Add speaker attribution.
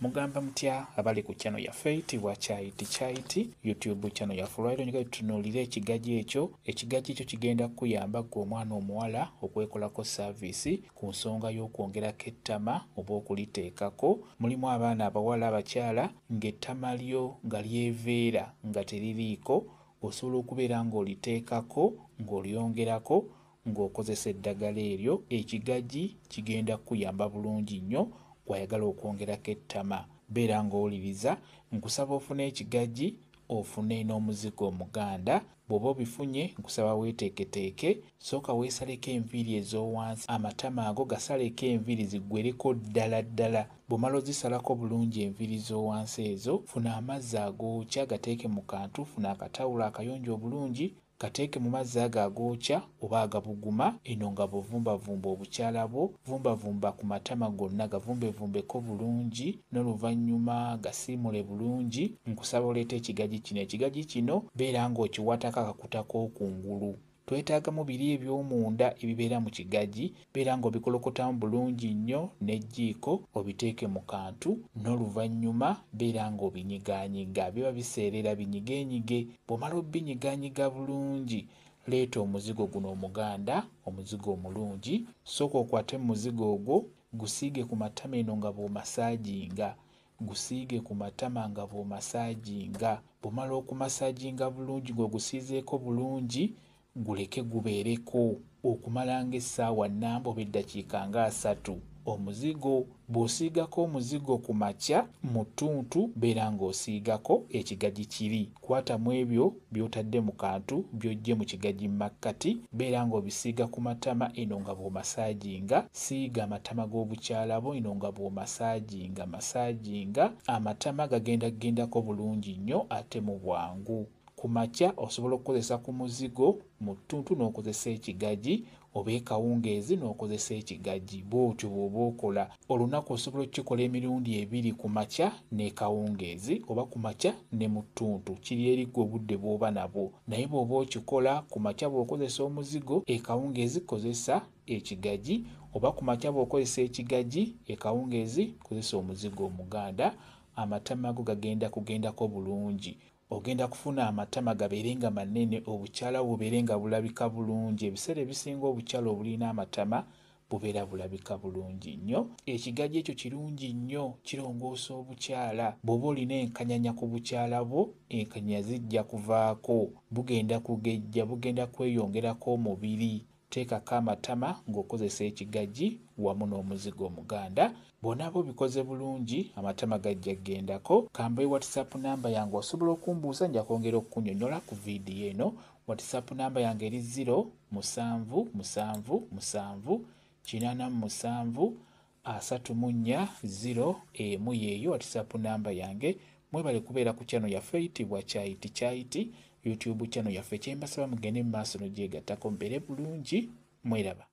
Speaker 1: Mugamba mutya abali ku channel yaffe eyitibwa Kyayiti Kyayiti YouTube channel yaffe. Olwaleero njagala tutunuulire ekigaji ekyo. Ekigaji ekyo kigenda kukuyamba ggwe omwana omuwala okwekolako saaviisi ku nsonga y'okwongerako ettama oba okuliteekako. Mulimu abaana abawala abakyala ng'ettama lyo nga lyeveera nga teririiko, osobola okubeera ng'oliteekako ng'olyongerako ng'okozesa eddagala eryo. Ekigaji kigenda kukuyamba bulungi nnyo gw'ayagala okwongerako ettama. Beera ng'owuliriza, nkusaba ofune ekigaji, ofune n'omuzigo omuganda. Bw'oba obifunye, nkusaba weeteeketeeke. Sooka weesaleko enviiri ez'owansi, amatama ago gasaleko enviiri ziggwereko ddala ddala. Bw'omala ozisalako bulungi enviiri z'owansi ezo, funa amazzi agookya gateeke mu kantu, funa akatawulo akayonjo obulungi, kateeke mu mazzi ago agookya oba agabuguma, eno nga bw'ovumbavumba obukyala bwo, vumbavumba ku matama gonna gavumbevumbeko bulungi, n'oluvannyuma gasiimule bulungi. Nkusaba oleete ekigaji kino. Ekigaji kino beera ng'okiwatako akakuta k'okungulu. Twetaagamu biri eby'omunda ebibeera mu kigaji, beera ng'obikolokotamu bulungi nnyo n'ejjiiko obiteeke mu kantu, n'oluvannyuma beera ng'obinyigaanyiga. Biba biseerera binyigeenyige. Bw'omala obinyigaanyiga bulungi, leeta omuzigo guno omuganda, omuzigo omulungi. Sooka okwate mu muzigo ogwo, gusiige ku matama eno nga bw'omasaajinga. Gusiige ku matama nga bw'omasaajinga. Bw'omala okumasaajinga bulungi ng'ogusiizeeko bulungi, guleke gubeereko okumala ng'essaawa nnamba oba eddakiika nga 30. Omuzigo bw'osiigako omuzigo ku makya mu ttuntu, beera ng'osiigako ekigaji kiri. Kwatamu ebyo by'otadde mu kantu by'oggye mu kigaji mu makkati, beera ng'obisiiga ku matama eno nga bw'omasaajinga. Siiga amatama g'obukyala bwo eno nga bw'omasaajinga. Masaajinga amatama gagenda kugendako bulungi nnyo ate mu bwangu. Ku makya osobola okukozesa ku muzigo mu ttuntu n'okozesa ekigaji, oba ekawungeezi n'okozesa ekigaji. Bw'otyo bw'oba okola. Olunaku osobola okukikola emirundi ebiri, ku makya n'ekawungeezi, oba ku makya ne mu ttuntu. Kiri eri ggwe obudde bw'oba nabwo. Naye bw'oba okikola ku makya bw'okozesa omuzigo, ekawungeezi kozesa ekigaji, oba ku makya bw'okozesa ekigaji, ekawungeezi kozesa omuzigo omuganda. Amatama go gagenda kugendako bulungi. Ogenda kufuna amatama gabeere nga manene, obukyala bubeere nga bulabika bulungi. Ebiseera ebisinga obukyala obulina amatama bubeera bulabika bulungi nnyo. Ekigaji ekyo kirungi nnyo, kirongoosa obukyala. Bw'oba olina enkanyanya ku bukyala bwo, enkanyanya zijja kuvaako, bugenda kugejja, bugenda kweyongerako omubiri. Teekako amatama ng'okozesa ekigaji wamu n'omuzigo omuganda. Bw'onaaba obikoze bulungi, amatama gajja kugendako. Kambawe WhatsApp namba yange, osobola okumbuuza, nja kwongera okukunnyonnyola ku vidiyo eno. WhatsApp namba yange eri 0 7 7 7 87 34 0 1. Yeeyo WhatsApp namba yange. Mwebale kubeera ku channel yaffe eyitibwa Kyayiti Kyayiti YouTube channel yaffe. Kyembasaba mugende mu maaso n'ogyegattako, mubeere bulungi, mweraba.